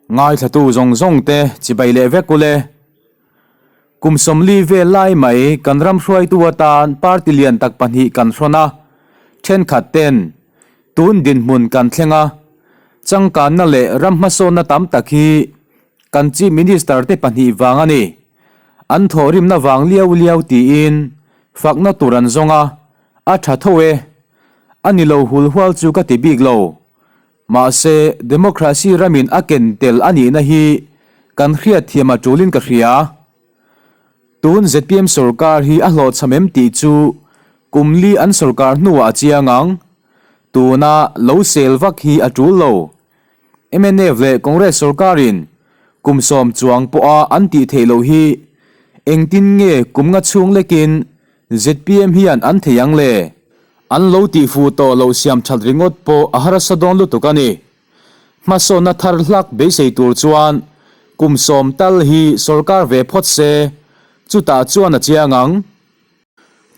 Ngaithlatu zawng zawng te chibai leh vek ule. Kum 40 vel lai mai kan ram hruaitu atan party lian tak pahnih kan hrawn a, thenkhat ten tun dinhmun kan thleng a, changkanna leh ram hmasawnna tam tak hi kan Chief Minister te pahnih vang a ni. An thawhrimna vang liau liau tiin fakna tur an zawng a, a tha tho e. A ni lo hulhual chu ka ti bik lo. Mahse, democracy ramin a ken tel a nihna hi kan hriatthiam a tulin ka hria. Tun zpm sorkar hi a hlawhchham em tih chu kum li an sorkar hnuah a chiang ang. Tuna lo sel vak hi a tul lo. Mnf leh Congress sorkarin kum 10 chuang pawha an tih theih loh hi engtin nge kum nga chhung lekin zpm hian an thei ang le? An lo tih fuh tawh loh siam that ringawt pawh a harsa dawn lutuk a ni. Hmasawnna thar hlak beisei tur chuan kum 10 tal hi sorkar ve phawt se, chutah chuan a chiang ang.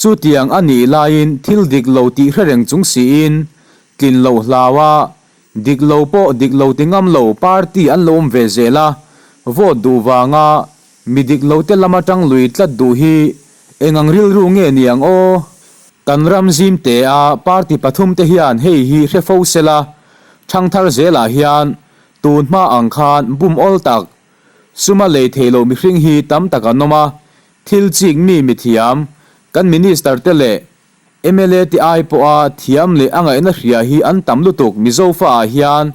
Chutiang a nih laiin thil dik lo tih hre reng chung siin tlin loh hlau a, dik lo pawh dik lo ti ngam lo party an lo awm ve zel a, vote duh vanga mi dik lo te lama tang lui tlat duh hi eng ang rilru nge ni ang aw? Kan ram zim te a party pathum te hian hei hi hre fo sela, thangthar zelah hian tun hma ang khan bum awl tak, suma lei thei lo mihring hi tam tak an awm a, Thil chik mi mithiam, kan Minister te leh mla te ai pawha thiam leh a ngaihna hria hi an tam lutuk Mizo fa ah hian.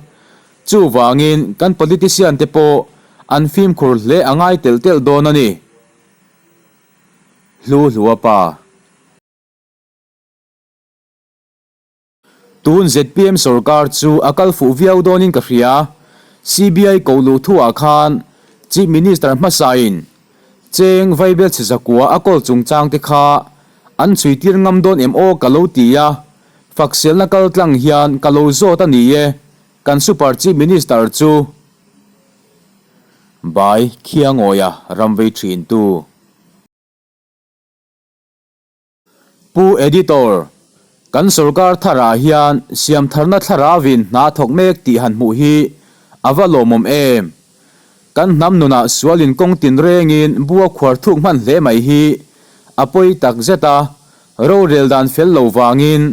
Chuvangin kan politician te pawh an fimkhur hle a ngai telh telh dawn a ni. Hlu Hlua pa. Tun zpm sorkar chu a kal fuh viau dawnin ka hria. CBI ko luh thuah khan Chief Minister hmasain cheng vaibel chhe zakua a kawl chungchang te kha an chhuitir ngam dawn em aw ka lo ti a, fakselna kal tlang hian ka lo zawt a ni e, kan Super Chief Minister chu. Bai Khiangawia ramvei thintu. Pu Editor, kan sorkar tharah hian siamtharna thlaravin hna thawk mek tih han hmuh hi a va lawmawm em? Kan hnam nunah sualin kawng tin rengin bua khuar thuk hman hle mai hi a pawi tak zet a, rorel dan fel lo vangin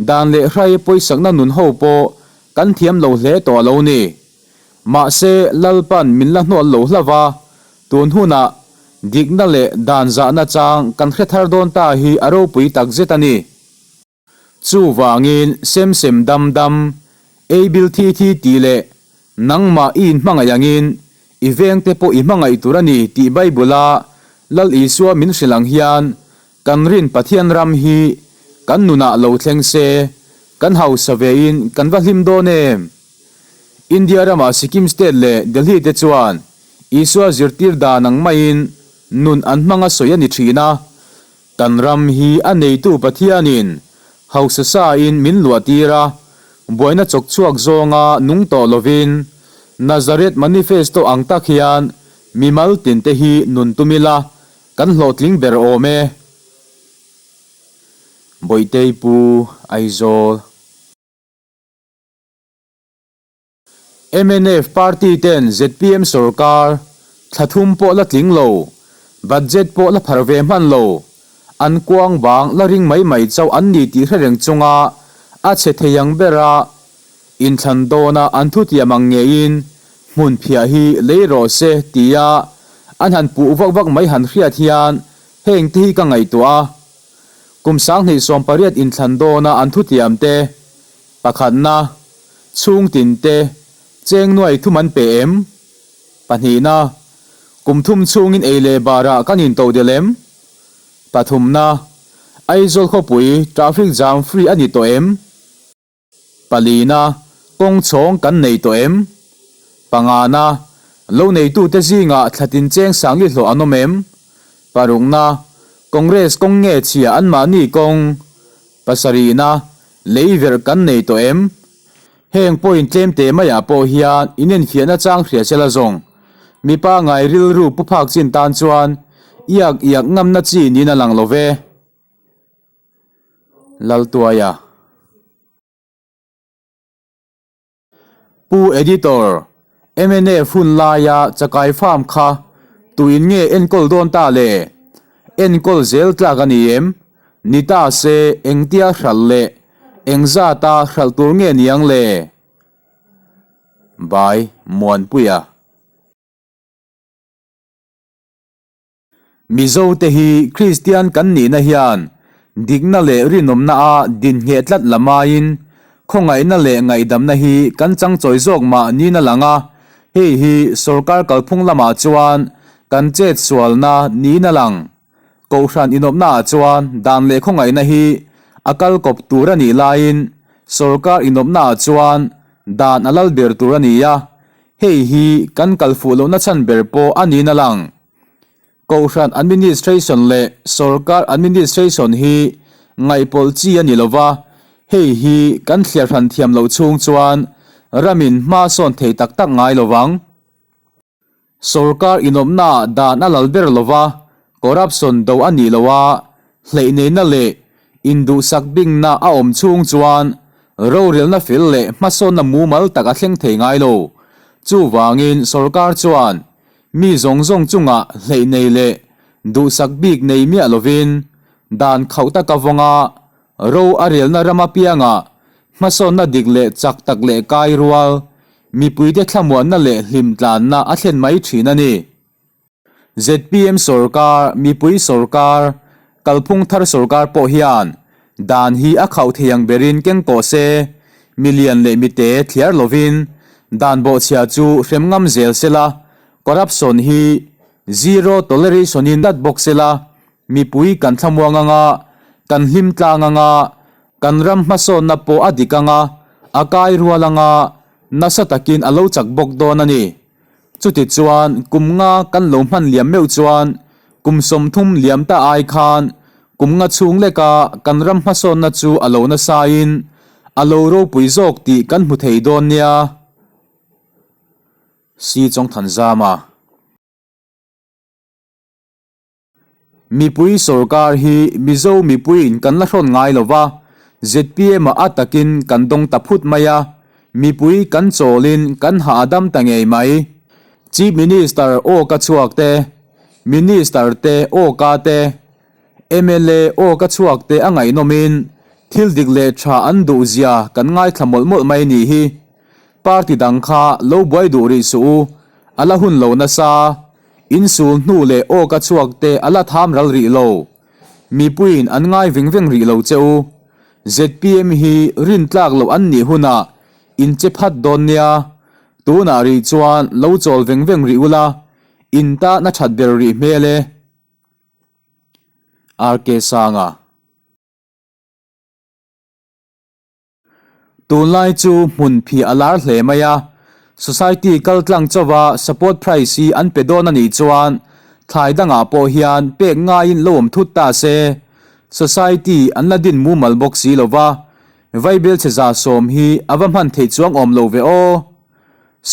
dan leh hrai pawisakna nun ho pawh kan thiam lo hle tawh a lo ni. Mahse, Lalpan min la hnual lo hlauh va, tun hunah dikna leh dan zahna chang kan hre thar dawn ta hi a ropui tak zet a ni. Chuvangin sem sem dam dam, ei bil thi thi tih leh nangmah i inhmangaih angin i vengte pawh i hmangaih tur a ni tih Bible-a Lal Isua min hrilh ang hian kan rin Pathian ram hi kan nunah lo thleng se, kan hausa vein kan va hlim dawn em? India rama Sikkim State leh Delhi te chuan Isua zirtir dan ang maiin nun an hmang a sawi a ni thin a, kan ram hi a neitu Pathianin hausa sa in min luah tir a, buaina chawk chhuak zawnga nung tawh lovin Nazareth Manifesto ang tak hian mimal tin te hi nun tum ila kan hlawhtling ber awm e. Bawihtei Pu Aizawl. Mnf party ten zpm sorkar thla thum pawh la tling lo, budget pawh la phar ve hman lo, an kuang bang la ring mai mai chauh an ni tih hre reng chunga a chhe thei ang bera inthlan dawna an thutiam ang ngeiin hmun phiah hi lei rawh se tia an han puh vak vak mai han hriat hian heng te hi ka ngaihtuah a. Kum 2018 inthlan dawna an thutiam te Pakhatna, chhungtin te cheng nuai thum an pe em? Pahnihna, kum thum chhungin ei leh barah kan intoh del em? Pathumna, Aizawl khawpui traffic jam free a ni tawh em? Palina, kawng chhawng kan nei tawh em? Pangana, lo neitute zingah thlatin cheng sangli hlawh an awm em? Parukna, Congress kawng nge chhia anmahni kawng? Pasarihna, lei verh kan nei tawh em? Heng point tlem teh maiah pawh hian inenfiahna chang hria sela zawng. Mipa ngai rilru pu phak chin tan chuan iak iak ngamna chi niin a lang lo ve. Laltuaia. Pu Editor, Mnf hun laia chakai farm kha tuin nge enkawl dawn ta le? Enkawl zel tlak a ni em? Ni ta se engtia hralh leh engzata hralh tur nge niang le? By Muanpuia. Mizote hi Kristian kan nihna hian dikna leh rinawmna a dinhneh tlat lamaiin khawngaihna leh ngaihdamna hi kan changchawi zawk mah niin a lang a, hei hi sorkar kalphung lamah chuan kan chet sualna niin a lang. Kohhran inawpnaah chuan dan leh khawngaihna hi a kal kawp tur a nih laiin sorkar inawpnaah chuan dan a lal ber tur a ni a, Hei hi kan kal fuh lohna chhan ber pawh a niin a lang. Kohhran administration leh sorkar administration hi ngaihpawlh chi a ni lo va, hei hi kan thliar hran thiam loh chhung chuan ramin hma sawn thei tak tak ngai lo vang. Sorkar inawpnaah dan a lal ber lo va, corruption do a nih loh a, hleihneihna leh induhsak bingna a awm chhung chuan rorelna fel leh hmasawnna mumal tak a thleng thei ngai lo. Chuvangin sorkar chuan mi zawng zawng chungah hleihnei leh duhsak bik nei miah lovin dan khauh taka vawnga ro a relna ram apiangah hmasawnna dik leh chak tak leh kai rual mipuite thlamuanna leh hlimtlanna a thlen mai thin a ni. Zpm sorkar, mipui sorkar, kalphung thar sorkar pawh hian dan hi a khauh thei ang berin keng tawh se, milian leh mite thliar lovin dan bawhchhia chu hrem ngam zel sela, corruption hi zero toleration in dat bawk sela, mipui kan thlamuang anga, kan hlim tlang anga, kan ram hmasawnna pawh a dik anga, a kai rual anga, nasa takin a lo chak bawk dawn a ni. Chutichuan, kum nga kan lo hman liam meuh chuan kum 30 liam ta ai khan kum nga chhung leka kan ram hmasawnna chu a lo nasain a lo ropui zawk tih kan hmu thei dawn nia. Si Chawngthanzama. Mipui sorkar hi Mizo mipuiin kan la hrawn ngai lo va, zpm ah a takin kan dawng ta phut mai a, mipui kan chawlin kan hahdam ta ngei mai. Chief Minister aw ka chhuak te, Minister te aw ka te, mla aw ka chhuak te a ngaihnawmin thil dik leh tha an duh zia kan ngaithla mawlh mawlh mai nih hi. Party dang kha lo buai duh rih suh u, a la hun lo nasa. Insul hnu leh aw ka chhuak te a la tham ral rih lo. Mipuiin an ngai veng veng rih lo che u. Zpm hi rin tlak loh an nih hunah in che phat dawn nia. Tunah rih chuan lo chawl veng veng rih ula, in tan a that ber rih hmel e. RK Sanga. Tunlai chu hmun phih a lar hle mai a, society kal tlang chauha support price hi an pe dawn a nih chuan thlai dangah pawh hian pek ngaiin lo awm thut ta se, society an la din mumal bawk si lo va, vaibelchhe 70% hi a va hman theih chuang awm lo ve aw.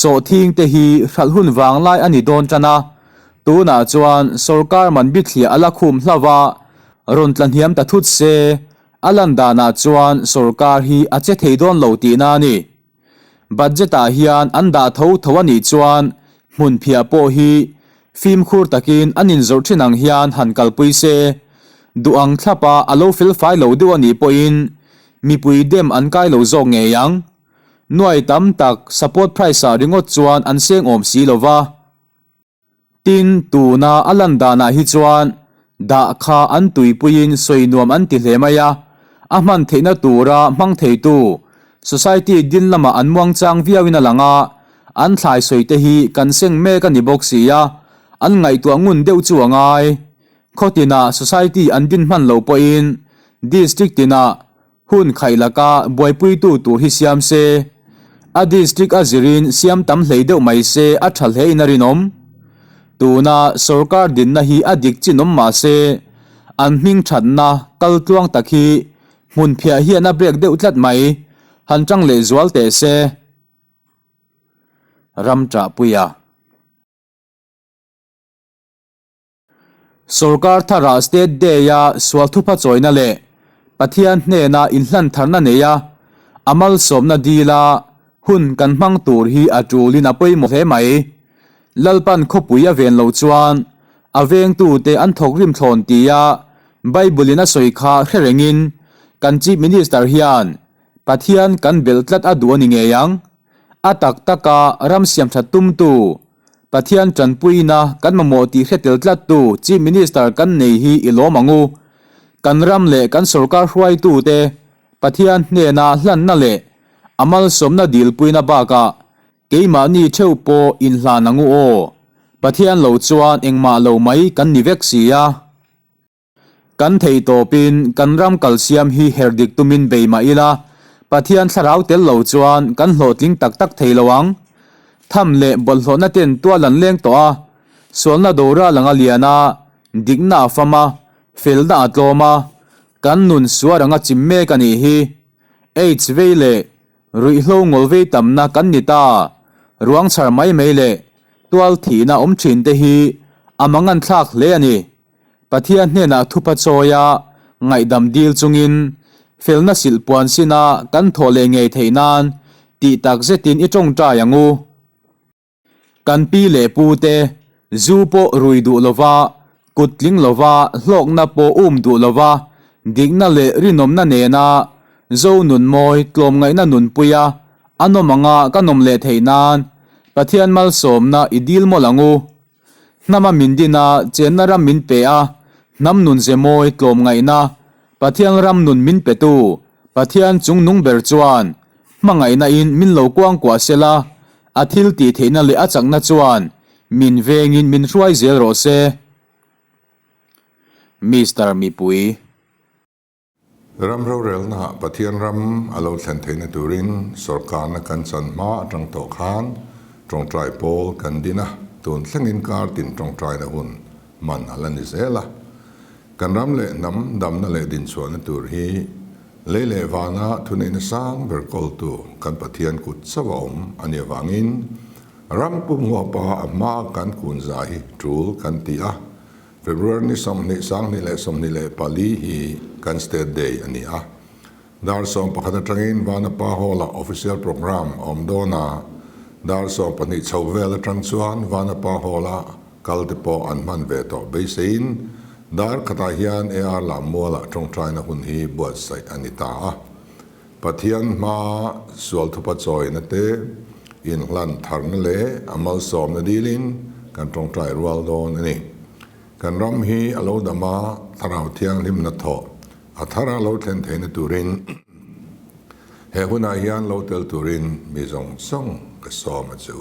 Sawhthing te hi hralh hun vanglai a ni dawn tan a, tunah chuan sorkar man bithliah a la khum hlauh a, rawn tla hniam ta thut se, A lan danah chuan sorkar hi a che thei dawn lo tihna a ni. Budget-ah hian an dah tho tho a nih chuan hmunphiah pawh hi fimkhur takin an inzawrh thin ang hian han kalpui se. Duh ang thlapa a lo felfai lo deuh a nih pawhin mipui dem an kai lo zawk ngei ang. Nuai tam tak support price-ah ringawt chuan an seng awm si lo va. Tin, tuna a lan danah hi chuan dah kha an tuipuiin sawi nuam an ti hle mai a, a hman theihna tura hmang theitu society din lamah an muangchang viauin a lang a, an thlai sawi te hi kan seng mek a ni bawk si a, an ngaihtuah ngun deuh chu a ngai. Khaw tinah society an din hman lo pawhin district tinah Hun khaih laka buaipuitu tur hi siam se, a district a zirin siam tam hlei deuh mai se a tha hlein a rinawm. Tuna sorkar dinna hi a dik chin awm mah se, an hming thatna kal tluang tak hi hmunphiah hian a break deuh tlat mai, han tang leh zual teh se. Ram ṭahpuia. Sorkar tharah State Day-a sual thupha chawina leh Pathian hnena inhlan tharna neia a malsawmna dila Hun kan hmang tur hi a tulin a pawimawh hle mai. Lalpan khawpui a ven lo chuan a vengtute an thawk rim thlawn tia Bible-in a sawi kha hre rengin kan Chief Minister hian Pathian kan belh tlat a duh a ni ngei ang. A tak taka ram siamthat tumtu Pathian tanpuina kan mamawh tih hre tel tlattu Chief Minister kan nei hi i lawm ang u. Kan ram leh kan sorkar hruaitute Pathian hnena hlanna leh a malsawmna dilpuina bakah keimahni theuh pawh inhlan ang u aw. Pathian lo chuan engmah lo mai kan ni vek si a. Kan theih tawpin kan ram kalsiam hi her dik tumin bei mah ila, Pathian thlarau tel lo chuan kan hlawhtling tak tak thei lo ang. Tham leh bawlhhlawhna ten tual an leng tawh a, sualna dora lang a lian a, dikna a fam a, felna a tlawm a, kan nun suar anga chim mek a nih hi. Aids vei leh ruihhlo ngawl vei tamna kan ni ta, ruang chhar mai mai leh tual thihna awm thin te hi a mangan thlak hle a ni. Pathian hnenah thupa chawia ngaihdam dil chungin felna silh puan sina kan thawh leh ngei theih nan tih tak zetin i tawngtai ang u. Kan pi leh pu te zu pawh rui duh lova, kut tling lova, hlawkna pawh um duh lova, dikna leh rinawmna nena Zo nun mawi tlawmngaihna nunpuia a nawm anga ka nawm leh theih nan Pathian malsawmna i dil mawlh ang u. Hnama min din a, chenna ram min pe a, hnam nun ze mawi tlawmngaihna, Pathian ram nun min petu, Pathian chung nung ber chuan hmangaihna in min lo kuangkuah sela, a thil tih theihna leh a chakna chuan min vengin min hruai zel rawh se. Mister Mipui. Ram rorelnaah Pathian ram a lo thlen theihna turin sawrkarna kan chan hma atang tawh khan tawngtai pawl kan din a, tun thlengin kar tin tawngtaina hun man a la ni zel a. Kan ram leh hnam damna leh dinchhuahna tur hi lei leh vana thuneihna sang ber kawltu kan Pathian kut chauh a awm a nih avangin ram pum huapa a hma kan kun za hi tul kan ti a. February ni 20, 24 hi kan State Day a ni a. Dar 11 atangin Vanapa Hall-ah official programme a awm dawn a, dar 12 chho vel atang chuan Vanapa Hall-a kal te pawh an hman ve tawh beiseiin dar khatah hian AR Lammualah tawngtaina hun hi buatsaih a ni ta a. Pathian hmaa sual thupa chawina te, inhlan tharna leh a malsawmna dilin kan tawngtai rual dawn a ni. Kan ram hi a lo dam a, Thlarau Thianghlimna thawh a thara lo thlen theihna turin he hunah hian lo tel turin mi zawng zawng ka sawm a chu.